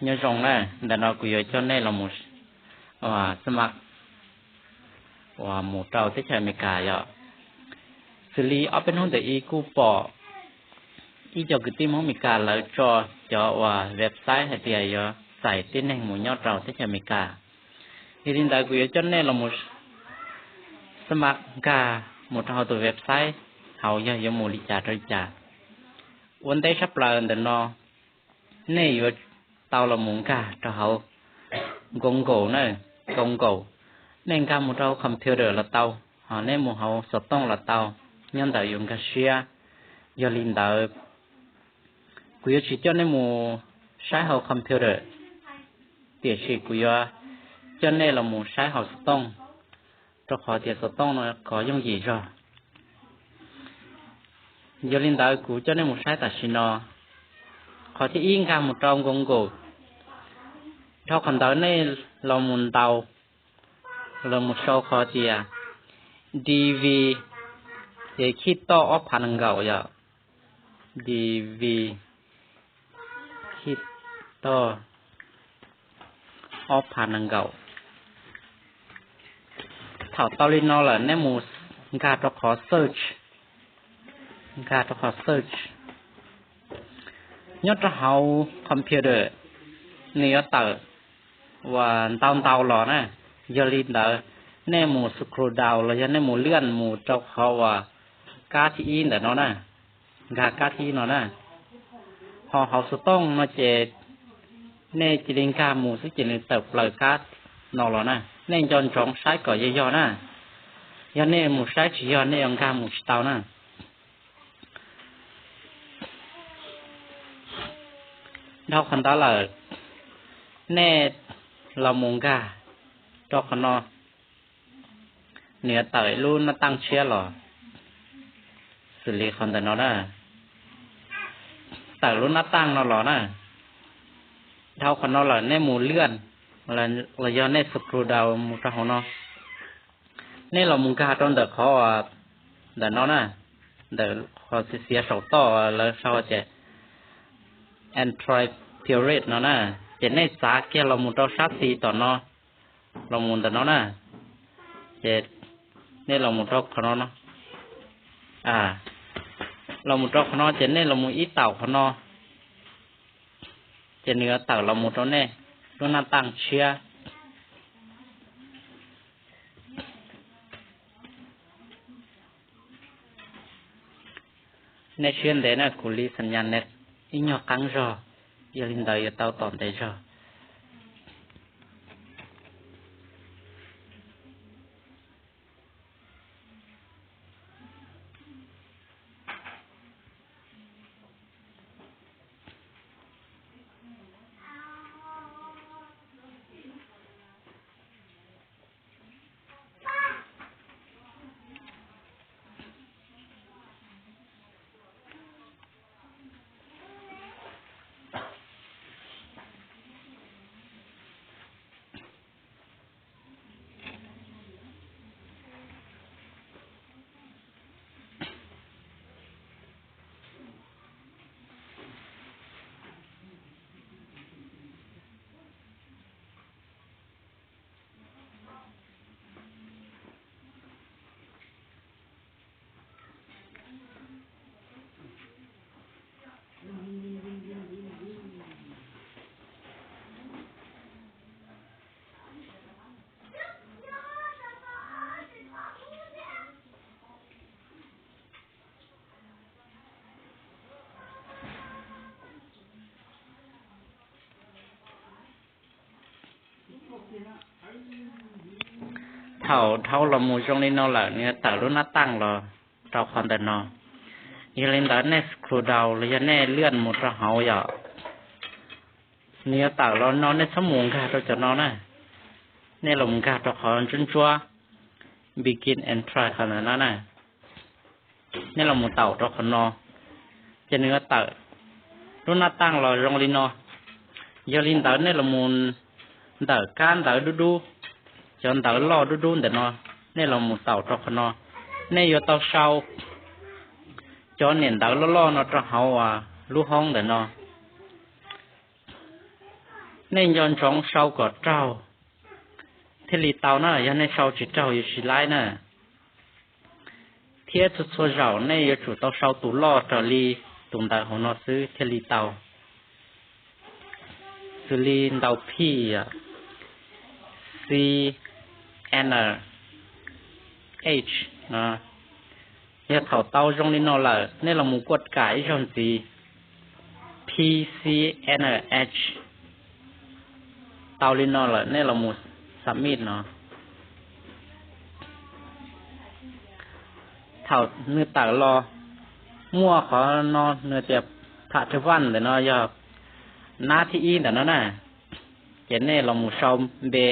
Nyob zoo na, ntawm no kuv yuav coj nej los mus xab mas uas mus rau teb chaws Amelikas yom. Xws li ob peb hnub ntawm i kuj pom ib co kwv tij Hmoob Amelikas lawv tso cov uas website hais tias yuav txais tib neeg mus nyob rau teb chaws Amelikas. Yog li ntawd kuv yuav coj nej los mus xab mas nkag mus rau hauv tus website hauv yog yuav mus li cas rau li cas. Ua ntej tshaj plaws ntawm no nej yuav tau los mus nkag rau hauv Google na, Google. Nej nkag mus rau hauv computer los tau, ho nej mus hauv xov tooj los tau, nyob ntawm yuav nkag siab. Yog li ntawd kuv yuav tsis coj nej mus saib hauv computer, tiam sis kuv yuav coj nej los mus saib hauv xov tooj, rau qhov tias xov tooj no kov yooj yim zog. Yog li ntawd kuv coj nej mus saib tam sim no. Qhov thib ib nkag mus rau Google, dhau qhov ntawd nej los mus ntaus, los mus sau qhov tias D V, ces khij toj ob phav nees nkaum yom, D V khij toj ob phav nees nkaum. Thaum tau li no lawm nej mus nkag rau qhov search, nkag rau qhov search. Nyob rau hauv computer nws yuav tawm uas ntau ntau los na. Yog li ntawd nej mus scroll down los yog nej mus lwaj mus rau qhov uas kab thib ib ntawm no na, nkag kab thib ib no na. Ho hauv xov tooj no ces nej cia li nkag mus xwb ces nws tawm plaws kab no los na. Nej nco ntsoov saib kom yog yog na. Yog nej mus saib tsis yog nej yuav nkag mus tsis tau na. Dhau qhov ntawd lawm, nej los mus nkag rau qhov no, nws yuav tawm lub nab taaj tshiab los xws li qhov ntawm no na. Tawm lub nab taaj no los na. Dhau qhov no lawm nej mus lwaj los yog nej scroll down mus rau hauv no. Nej los mus nkag rau ntawm qhov ntawm no na, ntawm qhov xiav xiav saum toj lawv sau tias Android Pirate no na, ces nej txav kiag los mus rau sab xis tom no, los mus ntawm no na, ces nej los mus rau qhov no no, los mus rau qhov no ces nej los mus ib taum qhov no, ces nws yuav tawm los mus rau nej lub nab taaj tshiab. Nej siab ntev na, kuv li xam nyas ne ib nyuag qeeb zog, yog li ntawd yuav tau tom ntev zog. Thaum dhau los mus zoo li no lawm nws yuav tawm lub nab taaj los rau qhov ntawm no. Yog li ntawd nej scroll down los yog nej lwaj mus rau hauv yom, nws yuav tawm los no nej txhob mus nkag rau cov no na. Nej los mus nkag rau qhov ntsuab ntsuab Begin and Try qhov ntawm no na. Nej los mus taum rau qhov no, ces nws yuav tawm lub nab taaj los zoo li no. Yog li ntawd nej los mus ntawm kab ntawv dub dub, cov ntawv loj dub dub ntawm no, nej los mus taum rau qhov no. Nej yuav tau sau cov niam ntawv loj loj no rau hauv lub hoob ntawm no. Nej nco ntsoov sau kom raug thiaj li tau na, yog nej sau tsis raug yuav tsis laib na. Thiab txhua txhua zaus nej yuav tsum tau sau tus loj raws li tus ntawv hauv no xwb thiaj li tau. Xws li ntaus P, C, N, H no. Yog thaum tau zoo li no lawm, nej los mus kuaj kam ib zaug ntxiv, P, C, N, H. Tau li no lawm, nej los mus submit no. Thaum nws tawm los muaj qhov no nws tias pham thawj vaj ntawm no yog nab thib ib ntawm no na, ces nej los mus sau npe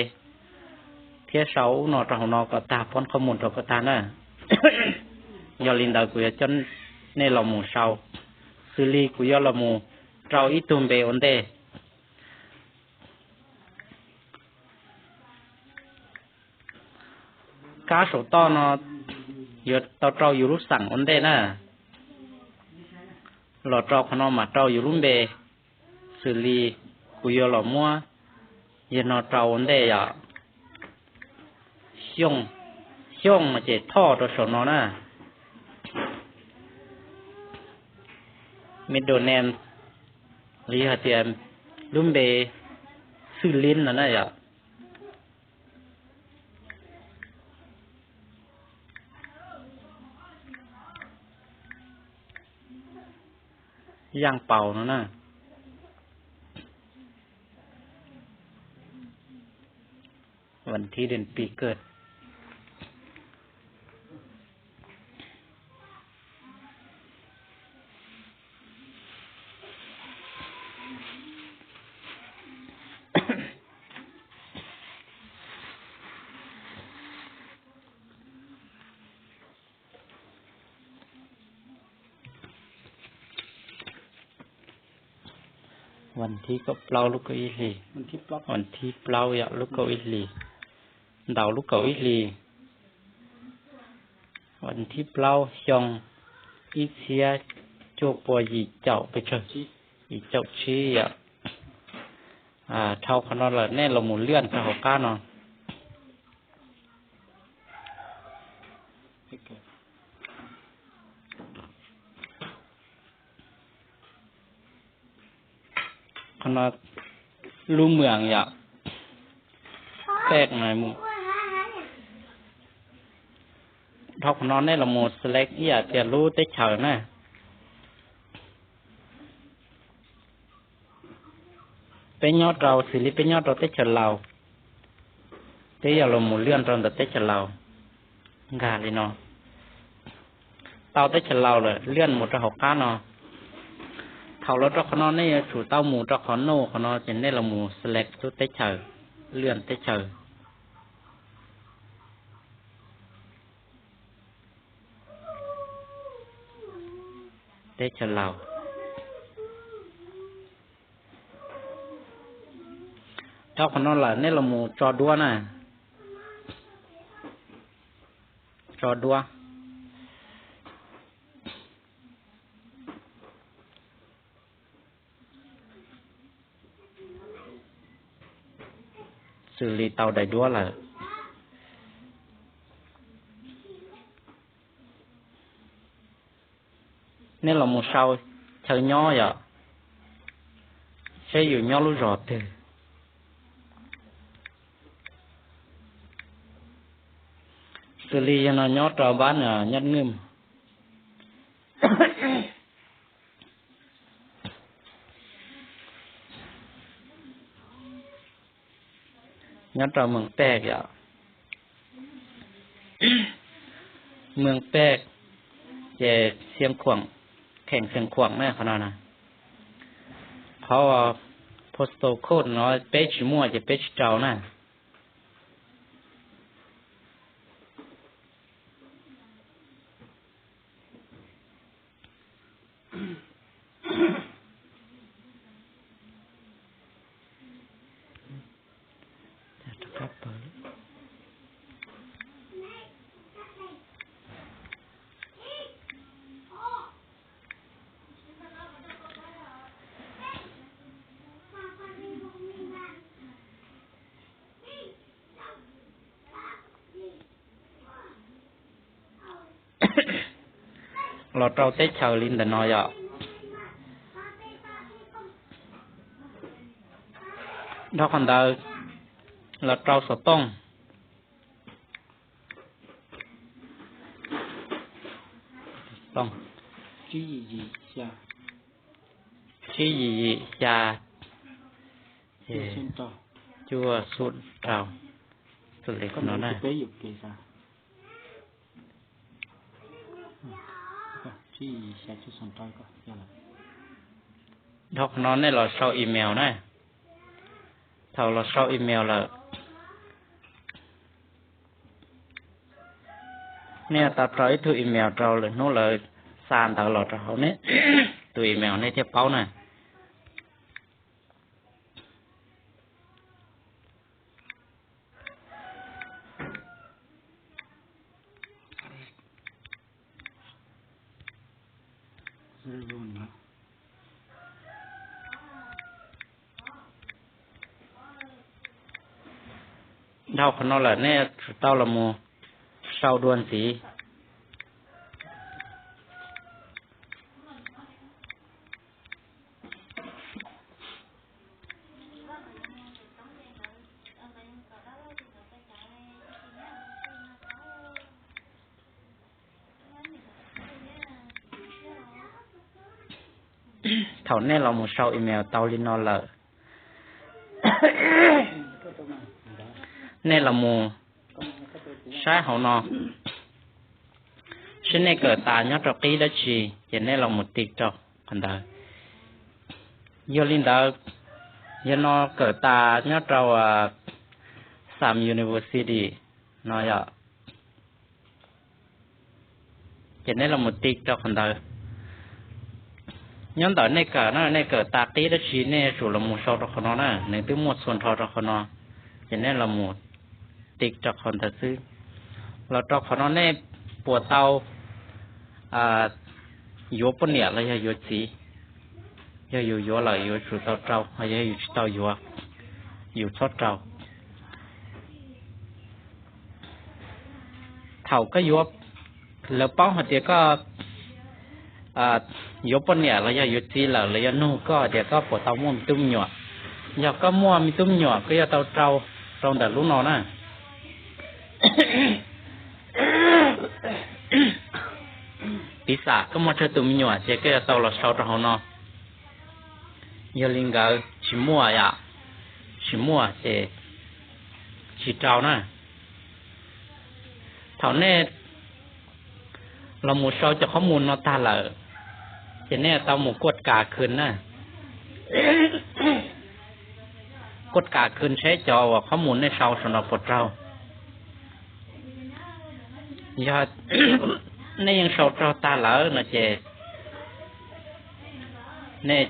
thiab sau ub no rau hauv no kom tag, poob qhov mus rau kom tag na. Yog li ntawd kuv yuav coj nej los mus sau, xws li kuv yuav los mus rau ib tug npe ua ntej. Kab saum toj no yuav tau rau yus lub xeem ua ntej na, los rau qhov no mam rau yus lub npe. Xws li kuv yuav los muab yog no rau ua ntej yom. Xyooj, Xyooj no ces thoj rau saum no na. Middle name, li hais tias lub npe xwb li no na yom. Yaj Paus no na. Vas thib dej pij kawg. Vas thib kaum plaub lub kaum ib hlis. Vas thib plaub yog lub kaum ib hlis. Ntaus lub kaum ib hlis. Vas thib plaub xyoo ib txhiab cuaj pua yim caum pes tsawg? Yim caum tsib yom. Dhau qhov no lawm nej los mus liaj rau hauv qab no. Qhov no lub mws yom, pej. Dhau qhov no nej los mus select ib yam tias lub teb chaws na. Peb nyob rau, xws li peb nyob rau teb chaws Laus, peb yog los mus liaj rau ntawm teb chaws Laus. Nkag li no. Tau teb chaws Laus lawm, liaj mus rau hauv qab no. Thaum los rau qhov no nej yuav tsum tau mus rau qhov no, qhov no ces nej los mus select lub teb chaws, liaj teb chaws. Teb chaws Laus. Dhau qhov no lawm nej los mus tso duab na. Tso duab. Xws li tau daim duab lawm. Nej los mus sau chaw nyob yom, seb yus nyob lub zos twg. Xws li yog no nyob rau npab Nyob Nwj. Nyob rau Mws Pej yom. Mws Pej ces Xeev Khuam, kheem Xeev Khuam na qhov no na. Qhov postal code no peb tsis muaj ces peb tsis rau na. los rau teb chaws li ntawm no yom. Dhau qhov ntawd los rau xov tooj. Tsib yim yim xya, cuaj xoom rau, no na. Dhau qhov no nej los sau email na. Thaum los sau email lawm, nej tau rau ib tug email rau lwm hnub lawv xa ntawv los rau hauv nej tus email nej thiaj paub na. Dhau qhov no lawm nej tsum tau los mus sau dua ntxiv. Thaum nej los mus sau email tau li no lawm, nej los mus saib hauv no, saib nej kawm tas nyob rau qib dab tsi ces nej los mus tiv rau qhov ntawd. Yog li ntawd, yog no kawm tas nyob rau Assam University no yom, ces nej los mus tiv rau qhov ntawd. Nyob ntawm nej kawm na, nej kawm tas qib dab tsi nej yuav tsum los mus sau rau qhov no na, nws twb muaj txhua nrho rau qhov no, ces nej los mus tiv rau qhov ntawd xwb. Los rau qhov no nej puas tau yuav poj niam los yog yuav txiv. Yog yus yuav lawm yuav tsum tau rau, ho yog yus tsis tau yuav, yus txhob rau. Thaum koj yuav, lawv paub hais tias koj yuav poj niam los yog yuav txiv lawm, lawv yuav nug koj hais tias koj puas tau muaj me tub me nyuam. Yog koj muaj me tub me nyuam koj yuav tau rau rau ntawm lub no na. Piv xam koj muaj tsawg tus me nyuam ces koj yuav tau los sau rau hauv no. Yog li nkawd tsis muaj yom, tsis muaj ces tsis rau na. Thaum nej los mus sau cov qhob mus no tag lawm, ces nej tau mus kuaj kas khw na. Kuaj kas khw saib cov uas qhob mus nej sau saum no puas raug. Yog nej yeej sau raug tag lawm no ces nej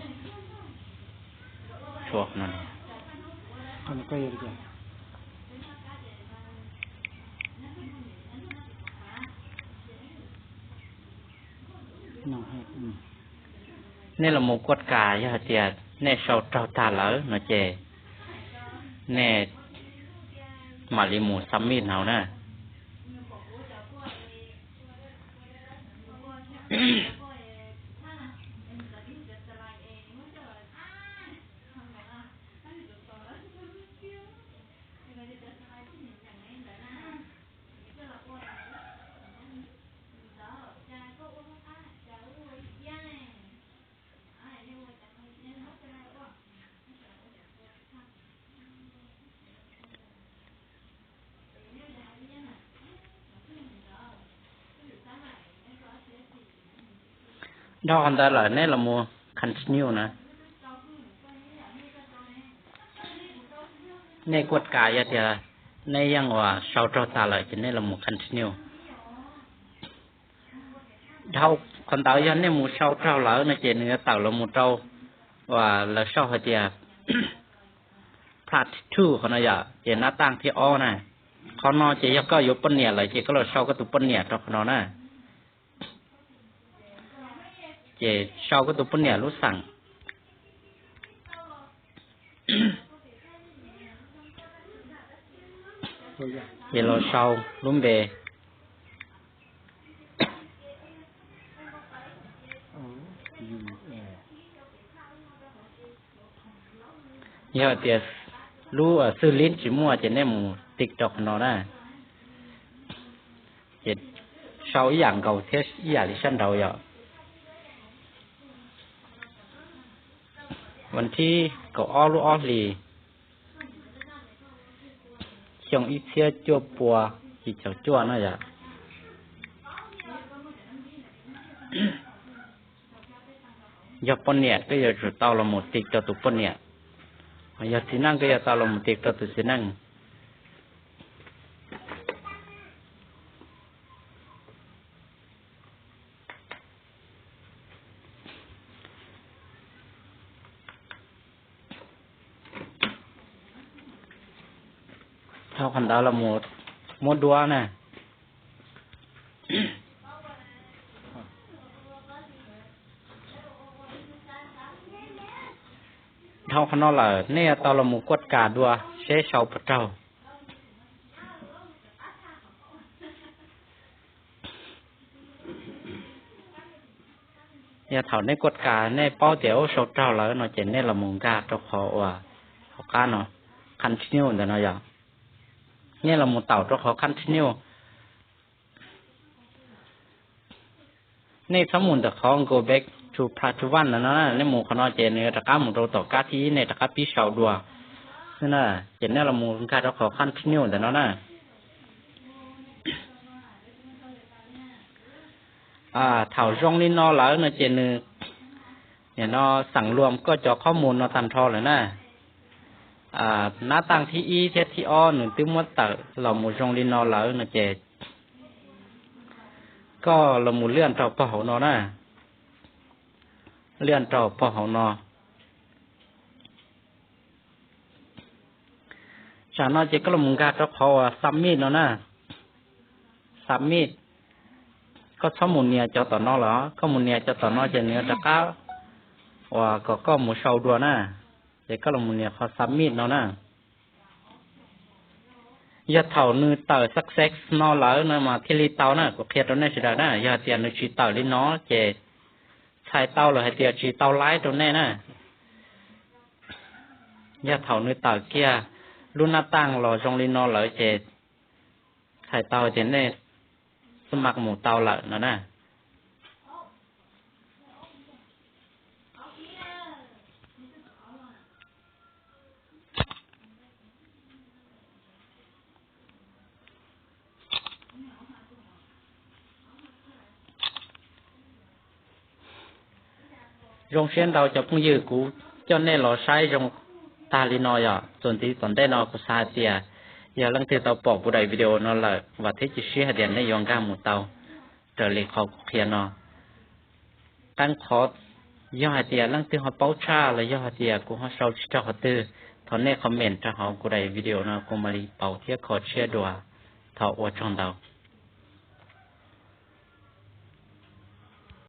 nej los mus kuaj kas, yog hais tias nej sau raug tag lawm no ces nej mam li mus submit no na. Dhau qhov ntawd lawm nej los mus continue na. Nej kuaj kas yog tias nej yeej uas sau raug tas lawm ces nej los mus continue. Dhau qhov ntawd yog nej mus sau raug lawm no ces nws yuav tawm los mus rau uas lawv sau hais tias part two qhov no yom, ces nab taj thib ob na. Qhov no ces yog koj yuav poj niam lawm ces koj los sau koj tus poj niam rau qhov no na. Ces sau koj tus poj niam lub xeem, ces los sau lub npe. Yog tias lub xwb lib tsis muaj ces nej mus tiv rau qhov no na, ces sau ib yam nkaus thiab ib yam li sab nraud yom. Vas thib kaum ob lub ob hlis, xyoo ib txhiab cuaj pua yim caum cuaj no yom. Yog poj niam koj yuav tsum tau los mus tiv rau tus poj niam, yog txiv neej koj yuav tau los mus tiv rau tus txiv neej. Dhau qhov ntawd los muab duab na. Dhau qhov no lawm nej yuav tau los mus kuaj kas dua seb sau puas raug. Yog thaum nej kuaj kas nej paub tias ub sau raug lawm no ces nej los mus nkag rau qhov uas hauv qab no, continue ntawm no yom. Nej los mus taum rau qhov continue. Nej txhob mus ntawm qhov go back to part one ntawm no, nej mus qhov no ces nws rov qab mus rau tom kab thib ib, nej rov qab pib sau dua xwb na. Ces nej los mus nkag rau qhov continue ntawm no na. Thaum zoo li no lawm no ces nws, nim no xeem luam koj cov qhob mus no tag nrho lawm na. Nab taaj thib ib thiab thib ob nws twb muab tawm los mus zoo li no lawm no ces koj los mus liaj rau pog hauv no na. Liaj rau pog hauv no. Tsam no ces koj los mus nkag rau qhov uas submit no na. Submit. Koj txhob mus nias cov tom no lawm, koj mus nias cov tom no ces nws yuav rov qab uas kom koj mus sau dua na. Ces koj los mus nias qhov submit no na. Yog thaum nws tawm success no lawm no mas thiaj li tau na, kuv qhia rau nej sawv daws na. Yog tias nws tsis tawm li no ces txhais tau lawm hais tias tsis tau laib rau nej na. Yog thaum nws tawm kiag lub nab taaj los zoo li no lawm ces txhais tau tias nej xab mas mus tau lawm no na. Zoo siab ntau cov phooj ywg, kuv coj nej los saib zoo tag li no yom. Txuas ntxiv tom ntej no kuv xav hais tias yog leej twg tau pom kuv daim video no lawm vam thiab cia siab hais tias nej yuav nkag mus tau raws li qhov kuv qhia no. Qee qhov yog hais tias leej twg ho paub tshaj los yog hais tias kuv ho sau tsis raug qhov twg, thov nej comment rau hauv kuv daim video no kuv mam li pauv thiab kho tshiab dua. Thov ua tsaug ntau.